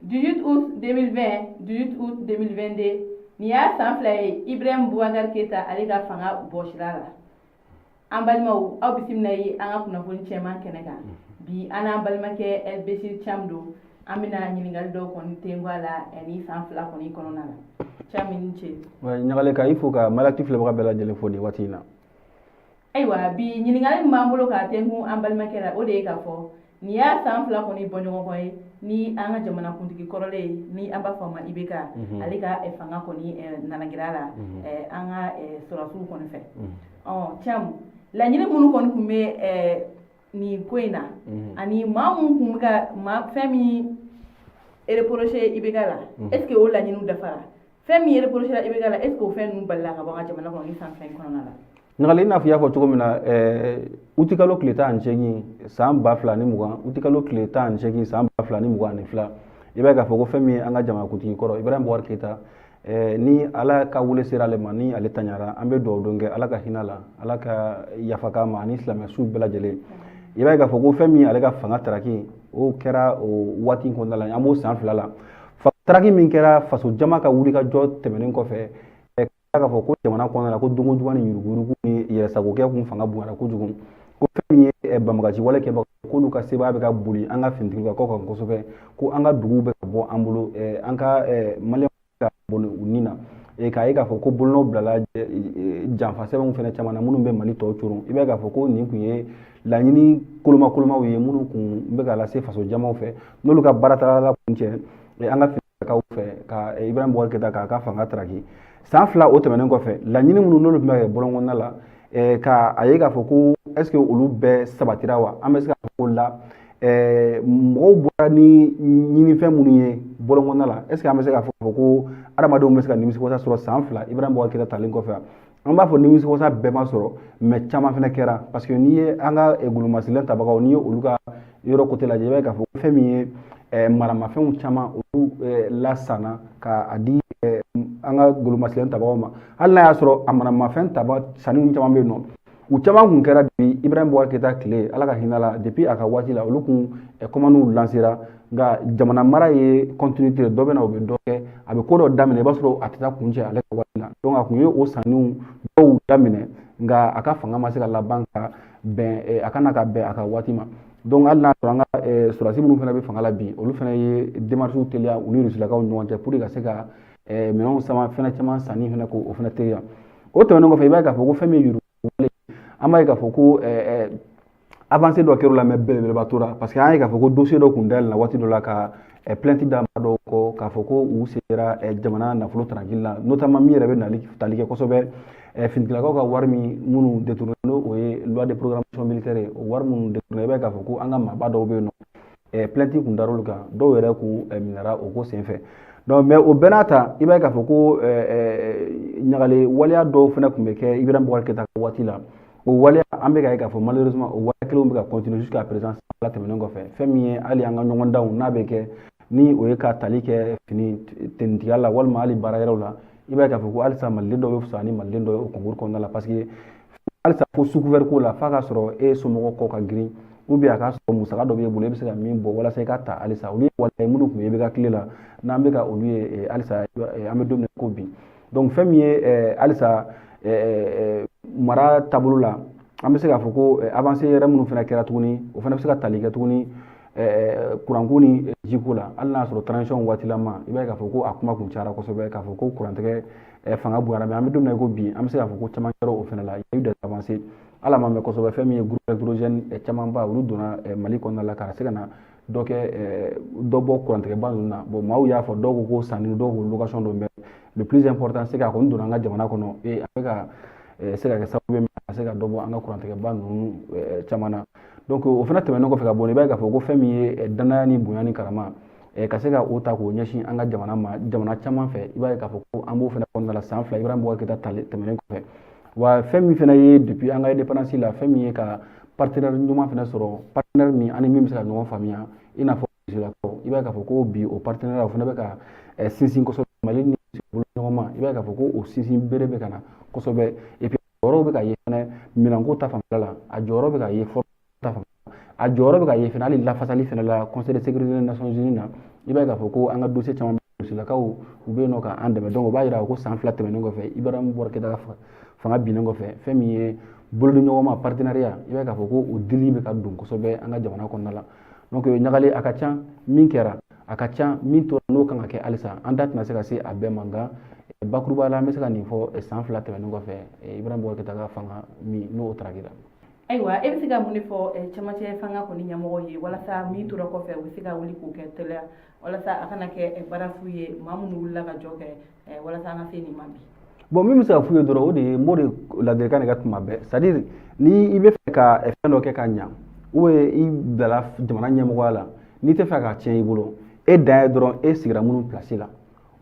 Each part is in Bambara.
18 août 2020, 18 août 2022, nin y'a san 2 ye Ibrahim Boubacar Keita ale ka fanga bɔsira la. An balimaw, aw bisimila ye an ka kunnafoni cɛman kɛnɛ kan. Bi, an n'an balimakɛ El Bechir Thiam don. An bɛna ɲininkali dɔw kɔni tengu a la ni san 2 kɔni kɔnɔna na. Thiam, i ni ce. Ɲagale, ka i fo ka Malactu filɛbaga bɛɛ lajɛlen fo nin waati in na. Ayiwa, bi ɲininkali min b'an bolo k'a tengu an balimakɛ la, o de ye k'a fɔ nin y'a san 2 kɔni bɔ ɲɔgɔn kɔ ye ni an ka jamanakuntigi kɔrɔlen, ni an b'a fɔ a ma IBK, ale ka fanga kɔni nanagira la an ka sɔrɔdasiw kɔni fɛ. Ɔ Thiam, laɲini minnu kɔni tun bɛ nin ko in na, ani maa mun tun bɛ ka ma fɛn min reprocher IBK la, est ce que o laɲiniw dafara? Fɛn min reprocher la IBK la, est ce que o fɛn ninnu balila ka bɔ an ka jamana kɔnɔ ni san 2 in kɔnɔna la? Ɲagali, i n'a fɔ i y'a fɔ cogo min na, utikalo tile 18 san 2020, utikalo tile 18 san 2022, i b'a ye k'a fɔ ko fɛn min ye an ka jamanakuntigi kɔrɔ Ibrahim Boubacar Keita, ni Ala ka wele sera ale ma, ni ale taɲara, an bɛ dugawu don kɛ Ala ka hinɛ la, Ala ka yafa k'a ma ani silamɛ su bɛɛ lajɛlen. I b'a ye k'a fɔ ko fɛn min ale ka fanga taraki, o kɛra o waati in kɔnɔna la. An b'o san 2 la. Taraki min kɛra, faso jama ka wuli ka jɔ tɛmɛnen kɔfɛ, k'a fɔ ko jamana kɔnɔna la ko donko jugu ni yuruguyurugu ni yɛrɛsagokɛ kun fanga bonyara kojugu, ko fɛn min ye banbagaci wale kɛbagaw, k'olu ka sebaaya bɛ ka boli an ka finitigilakaw kan kosɛbɛ, ko an ka duguw bɛ ka bɔ an bolo, an ka maliyɛnw ka bɔ u ni na, k'a ye k'a fɔ ko bolonɔ bilala janfa sɛbɛnw fana caman na minnu bɛ Mali tɔw coron. I b'a ye k'a fɔ ko nin kun ye laɲini koloma kolomaw ye minnu kun bɛ ka lase faso jamaw fɛ, n'olu ka baara tagala kun cɛ an ka finitigilakaw fɛ ka Ibrahim Boubacar Keita k'a ka fanga taraki. San 2 o tɛmɛnen kɔfɛ, laɲini minnu n'olu tun bɛ kɛ bɔlɔn kɔnɔna la, ka a ye k'a fɔ ko est ce que olu bɛɛ sabatira wa? An bɛ se k'a fɔ ko la mɔgɔw bɔra ni ɲinifɛn minnu ye bɔlɔn kɔnɔna la, est ce que an bɛ se k'a fɔ ko adamadenw bɛ se ka nimisiwasa sɔrɔ san 2 Ibrahim Boubacar Keita talen kɔfɛ? An b'a fɔ nimisiwasa bɛɛ ma sɔrɔ, mais caman fana kɛra, parce que n'i ye an ka golomasilen tabagaw, n'i ye olu ka yɔrɔ côté lajɛ, i b'a ye k'a fɔ fɛn min ye maramafɛnw caman, olu lasanna ka a di an ka golomasilen tabagaw ma. Hali n'a y'a sɔrɔ a maramafɛn taba sanni caman bɛ yen nɔ, u caman kun kɛra depuis Ibrahim Boubacar Keita tile, Ala ka hinɛ la, depuis a ka waati la, olu kun commandes lancera. Nka jamana mara ye continuité, dɔ bɛ na, o bɛ dɔ kɛ, a bɛ ko dɔ daminɛ, i b'a sɔrɔ a tɛ taa kun cɛ ale ka waati la. Donc a kun ye o sanniw dɔw daminɛ, nka a ka fanga ma se ka laban ka bɛn a kana ka bɛn a ka waati ma. Donc hali n'a sɔrɔ an ka sɔrɔdasi minnu fana bɛ fanga la bi, olu fana ye démarches teliya u ni Rusilakaw ni ɲɔgɔn cɛ pour que ka se ka minɛnw sama fɛnɛ caman sanni fɛnɛ k'o fana teliya. O tɛmɛnen kɔfɛ, i b'a ye k'a fɔ ko fɛn min ye yurugu, an b'a ye k'a fɔ ko avancée dɔ kɛra o la, mais belebeleba tora, parce que an ye k'a fɔ ko dossier dɔ kun dayɛlɛnna waati dɔ la ka plainte da maa dɔw kɔ, k'a fɔ ko u sera jamana nafolo tarakili la, notamment min yɛrɛ bɛ nali tali kɛ kosɛbɛ, finitigilakaw ka wari min minnu détourné, n'o o ye loi de programmation militaire ye, o wari minnu détourné. I b'a ye k'a fɔ ko an ka maaba dɔw bɛ yen nɔ, plainte kun dar'olu kan, dɔw yɛrɛ kun minɛra o ko senfɛ. Donc mais o bɛɛ n'a ta, i b'a ye k'a fɔ ko ɲagale waleya dɔw fana tun bɛ kɛ Ibrahim Boubacar Keita ka waati la. O waleya, an bɛ ka ye k'a fɔ malheureusement o waleya kelenw bɛ ka continuer jusqu'à présent. San 2 tɛmɛnen kɔfɛ, fɛn min ye hali an ka ɲɔgɔndanw n'a bɛ kɛ, ni o ye ka tali kɛ fini tenitigiya la walima hali baara yɔrɔw la, i b'a ye k'a fɔ ko halisa maliden dɔw bɛ fisaya ni maliden dɔ ye o concours kɔnɔna la, parce que halisa fo sous couvert ko la, f'a ka sɔrɔ e somɔgɔw kɔ ka girin, ou bien a ka sɔrɔ musaka dɔ b'e bolo, e bɛ se ka min bɔ walasa i ka ta. Halisa olu ye waleya minnu tun bɛ IBK tile la, n'an bɛ ka olu ye halisa an bɛ don min na ko bi. Donc fɛn min ye halisa mara taabolo la, an bɛ se k'a fɔ ko avancée yɛrɛ minnu fana kɛra tuguni, o fana bɛ se ka tali kɛ tuguni kuranko ni jiko la. Hali n'a y'a sɔrɔ transition waatilama, i b'a ye k'a fɔ ko a kuma kun cayara kosɛbɛ k'a fɔ ko kurantigɛ fanga bonyara, mais an bɛ don min na i ko bi, an bɛ se k'a fɔ ko caman kɛra o fana la. Il y a eu des avancées, hali a ma mɛn kosɛbɛ, fɛn min ye groupe électrogène camanba, olu donna Mali kɔnɔna la ka se ka na dɔ kɛ, dɔ bɔ kurantigɛba ninnu na. Bon, maaw y'a fɔ, dɔw ko ko sanni, dɔw ko location don, mais le plus important, c'est k'a kɔni donna an ka jamana kɔnɔ et a bɛ ka se ka kɛ sababu ye ka se ka dɔ bɔ an ka kurantigɛba ninnu caman na. Donc o fana tɛmɛnen kɔfɛ ka bɔ, i b'a ye k'a fɔ ko fɛn min ye danaya ni bonya ni karama, ka se ka o ta k'o ɲɛsin an ka jamana ma jamana caman fɛ, i b'a ye k'a fɔ ko an b'o fana kɔnɔna la san 2 Ibrahim Boubacar Keita tɛmɛnen kɔfɛ. Wa fɛn min fana ye depuis an ka indépendance la, fɛn min ye ka partenaire ɲuman fana sɔrɔ, partenaire min ani min bɛ se ka ɲɔgɔn faamuya, i n'a fɔ Rusilakaw, i b'a ye k'a fɔ ko bi o partenaire o fana bɛ ka sinsin kosɛbɛ Mali ni bolo ɲɔgɔn ma. I b'a ye k'a fɔ ko o sinsin bere bɛ ka na kosɛbɛ. Et puis jɔyɔrɔw bɛ ka ye fana minɛnko ta fanfɛla la, a jɔyɔrɔ bɛ ka ye ta fanfɛla, a jɔyɔrɔ bɛ ka ye fana hali lafasali fana la, Conseil de sécurité des Nations Unies na. I b'a ye k'a fɔ ko an ka dossier caman rusilakaw u bɛ yen nɔ k'an dɛmɛ. Donc o b'a yira ko san 2 tɛmɛnen kɔfɛ, Ibrahim Boubacar Keïta ka fanga binnen kɔfɛ, fɛn min ye bolodiɲɔgɔnma, partenariat, i b'a ye k'a fɔ ko o dili bɛ ka don kosɛbɛ an ka jamana kɔnɔna la. Donc ɲagali a ka ca min kɛra, a ka ca min tora n'o kan ka kɛ halisa, an da tɛna se ka se a bɛɛ ma. Nka bakuruba la, an bɛ se ka nin fɔ san 2 tɛmɛnen kɔfɛ, Ibrahim Boubacar Keïta ka fanga min n'o tarakira. Ayiwa, e bɛ se ka mun de fɔ cɛmancɛ fanga kɔni ɲɛmɔgɔ ye, walasa min tora kɔfɛ, u bɛ se ka wuli k'o kɛ teliya, walasa a kana kɛ baara fu ye, maa minnu wulila ka jɔ kɛ walasa an ka se nin ma bi? Bon, min bɛ se ka f'u ye dɔrɔn, o de ye n b'o de ladilikan de kɛ tuma bɛɛ, c'est à dire ni i bɛ fɛ ka fɛn dɔ kɛ ka ɲa, ou bien i bilala jamana ɲɛmɔgɔya la, n'i tɛ fɛ k'a tiɲɛ i bolo, e dan ye dɔrɔn e sigira minnu place la,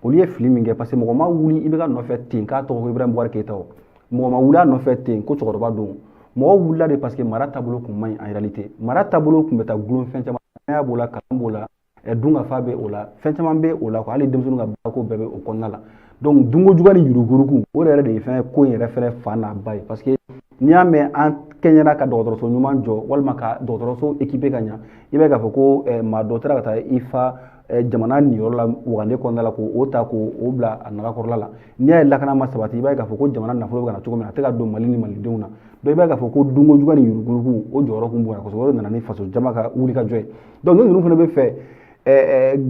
olu ye fili min kɛ. Parce que mɔgɔ ma wuli i bɛ ka nɔfɛ ten k'a tɔgɔ ko Ibrahim Boubacar Keïta, o mɔgɔ ma wuli a nɔfɛ ten ko cɛkɔrɔba don. Mɔgɔw wulila de parce que mara taabolo kun man ɲi. En réalité, mara taabolo kun bɛ taa gulon fɛn caman, kɛnɛya b'o la, kalan b'o la, dunkafa bɛ o la, fɛn caman bɛ o la quoi. Hali denmisɛnninw ka baarako bɛɛ bɛ o kɔnɔna la. Donc dunko juguya ni yuruguyurugu, o de yɛrɛ de ye fɛn ko in yɛrɛ fɛnɛ fa n'a ba ye. Parce que n'i y'a mɛn an kɛɲɛna ka dɔgɔtɔrɔso ɲuman jɔ walima ka dɔgɔtɔrɔso équipé ka ɲa, i b'a ye k'a fɔ ko maa dɔ taara ka taa i fa jamana niyɔrɔ la wagande kɔnɔna la, k'o ta k'o bila a nagakɔrɔla la. N'i y'a ye lakana ma sabati, i b'a ye k'a fɔ ko jamana nafolo bɛ ka na cogo min na, a tɛ ka don Mali ni malidenw na. Donc i b'a ye k'a fɔ ko dunko juguya ni yuruguyurugu, o jɔyɔrɔ kun bonya kosɛbɛ. O de nana ni faso jama ka wuli ka jɔ ye. Donc ni ninnu fana bɛ fɛ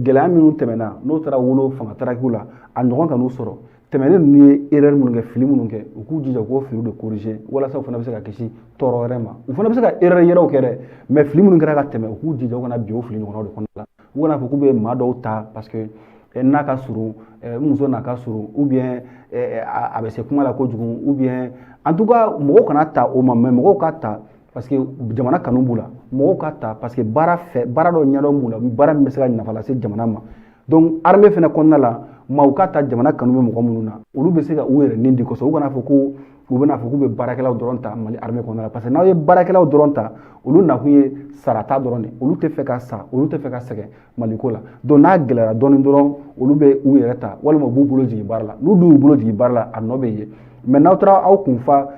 gɛlɛya minnu tɛmɛna, n'o taara wolo fanga tarakiw la, a ɲɔgɔn ka n'u sɔrɔ, tɛmɛnen ninnu ye erreur minnu kɛ, fili minnu kɛ, u k'u jija u k'o filiw de corriger, walasa u fana bɛ se ka kisi tɔɔrɔ wɛrɛ ma. U fana bɛ se ka erreur yɛrɛw kɛ dɛ, mais fili minnu kɛra ka tɛmɛ, u k'u jija u kana bin o fili ɲɔgɔnnaw de kɔnɔna la. U kana fɔ k'u bɛ maa dɔw ta parce que n'a ka surun, n muso n'a ka surun, ou bien a bɛ se kuma la kojugu, ou bien en tout cas mɔgɔw kana ta o ma. Mais mɔgɔw ka ta parce que jamana kanu b'u la, mɔgɔw ka ta parce que baara fɛ, baara dɔ ɲɛdɔn b'u la, baara min bɛ se ka nafa lase jamana ma. Donc armée fɛnɛ kɔnɔna la, maaw ka ta jamana kanu bɛ mɔgɔ minnu na, olu bɛ se ka u yɛrɛ nin di kosɛbɛ. U kana fɔ ko u bɛna fɔ k'u bɛ baarakɛlaw dɔrɔn ta Mali armée kɔnɔna la, parce que n'aw ye baarakɛlaw dɔrɔn ta, olu nakun ye sarata dɔrɔn de. Olu tɛ fɛ ka sa, olu tɛ fɛ ka sɛgɛn Maliko la. Donc n'a gɛlɛyara dɔɔni dɔrɔn, olu bɛ u yɛrɛ ta walima u b'u bolo jigin baara la. N'u dun y'u bolo jigin baara la, a nɔ bɛ ye. Mais n'aw taara aw kun fa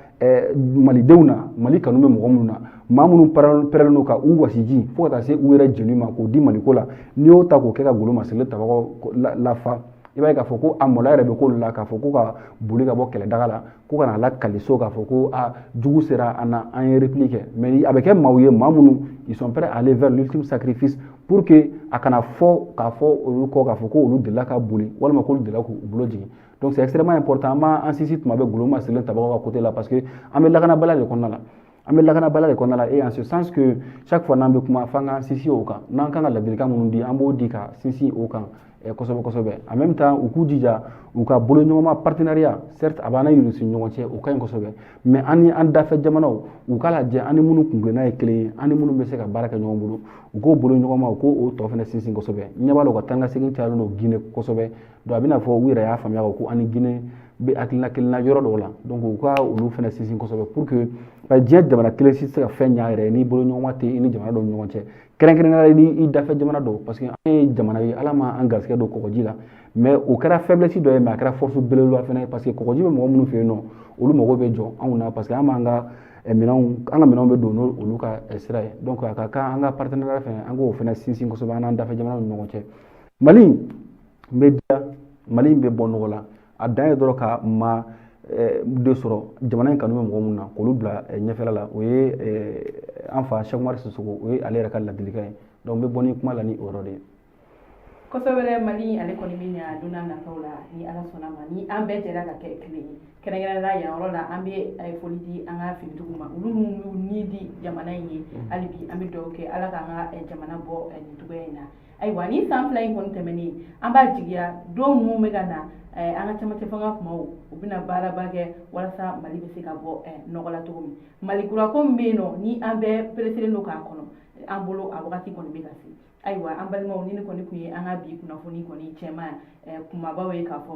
malidenw na, Mali kanu bɛ mɔgɔ minnu na, maa minnu pɛrɛlen don ka u wasiji fo ka taa se u yɛrɛ jeni ma k'o di Maliko la, n'i y'o ta k'o kɛ ka golo masirilen tabagaw lafa, i b'a ye k'a fɔ ko a maloya yɛrɛ bɛ k'olu la k'a fɔ ko ka boli ka bɔ kɛlɛdaga la, ko ka na lakali so k'a fɔ ko a jugu sera an na, an ye repli kɛ. Mais a bɛ kɛ maaw ye, maa minnu, ils sont prêts à aller vers l'ultime sacrifice pour que a kana fɔ k'a fɔ olu kɔ k'a fɔ ko olu delila ka boli walima k'olu delila k'u bolo jigin. Donc c'est extrêmement important, an b'an sinsin tuma bɛɛ golo masirilen tabagaw ka côté la, parce que an bɛ lakanabaliya de kɔnɔna la, an bɛ lakanabaliya de kɔnɔna la. Et en ce sens que chaque fois n'an bɛ kuma, f'an k'an sinsin o kan. N'an kan ka ladilikan minnu di, an b'o di ka sinsin o kan kosɛbɛ kosɛbɛ. En même temps, u k'u jija u ka boloɲɔgɔnma, partenariat, certes a b'an ni Russie ni ɲɔgɔn cɛ, o ka ɲi kosɛbɛ, mais an ni an dafɛ jamanaw, u k'a lajɛ an ni minnu kunkilenna ye kelen ye, an ni minnu bɛ se ka baara kɛ ɲɔgɔn bolo, u k'o boloɲɔgɔnma, u k'o tɔ fana sinsin kosɛbɛ. N ɲɛ b'a la, u ka taa ni ka segin cayalen don Guinée kosɛbɛ. Donc a bɛna fɔ u yɛrɛ y'a faamuya ko an ni Guinée bɛ hakilina kelen na yɔrɔ dɔw la. Donc u ka olu fana sinsin kosɛbɛ pour que diɲɛ jamana kelen si tɛ se ka fɛn ɲɛ a yɛrɛ ye n'i boloɲɔgɔnma tɛ i ni jamana dɔw ni ɲɔgɔn cɛ, kɛrɛnkɛrɛnnenya la ni i dafɛ jamana dɔw, parce que an ye jamana ye, Ala ma an garisɛgɛ don kɔgɔji la. Mais o kɛra faiblesse dɔ ye, mais a kɛra force belebeleba fana ye, parce que kɔgɔji bɛ mɔgɔ minnu fɛ yen nɔ, olu mago bɛ jɔ anw na, parce que an b'an ka minɛnw, an ka minɛnw bɛ don n'olu ka sira ye. Donc a ka kan an ka partenariat fɛnɛ, an k'o fɛnɛ sinsin kosɛbɛ an n'an dafɛ jamanaw ni ɲɔgɔn cɛ. Mali n bɛ diya, Mali bɛ bɔ nɔgɔ la, a dan ye dɔrɔn ka maa de sɔrɔ jamana in kanu bɛ mɔgɔ minnu na, k'olu bila ɲɛfɛla la. O ye an fa Cheick Oumar Sissoko, o ye ale yɛrɛ ka ladilikan ye. Donc n bɛ bɔ ni kuma la ni o yɔrɔ de ye. Kosɛbɛ. Mali ale kɔni bɛ ɲa don n'a nataw la, ni Ala sɔnna ma, ni an bɛɛ jɛra ka kɛ kelen ye. Kɛrɛnkɛrɛnnenya la, yan yɔrɔ la, an bɛ foli di an ka finitigiw ma, olu minnu y'u ni di jamana in ye. Hali bi an bɛ dugawu kɛ, Ala k'an ka jamana bɔ nin cogoya in na. Ayiwa, ni san 2 in kɔni tɛmɛnen, an b'a jigiya don minnu bɛ ka na, an ka cɛmancɛ fanga kumaw, u bɛna baaraba kɛ walasa Mali bɛ se ka bɔ nɔgɔ la cogo min. Mali kura ko min bɛ yen nɔ, ni an bɛɛ pereselen don k'a kɔnɔ an bolo, a wagati kɔni bɛ ka se. Ayiwa, an balimaw, ni ne kɔni tun ye an ka bi kunnafoni kɔni cɛman kumabaw ye k'a fɔ.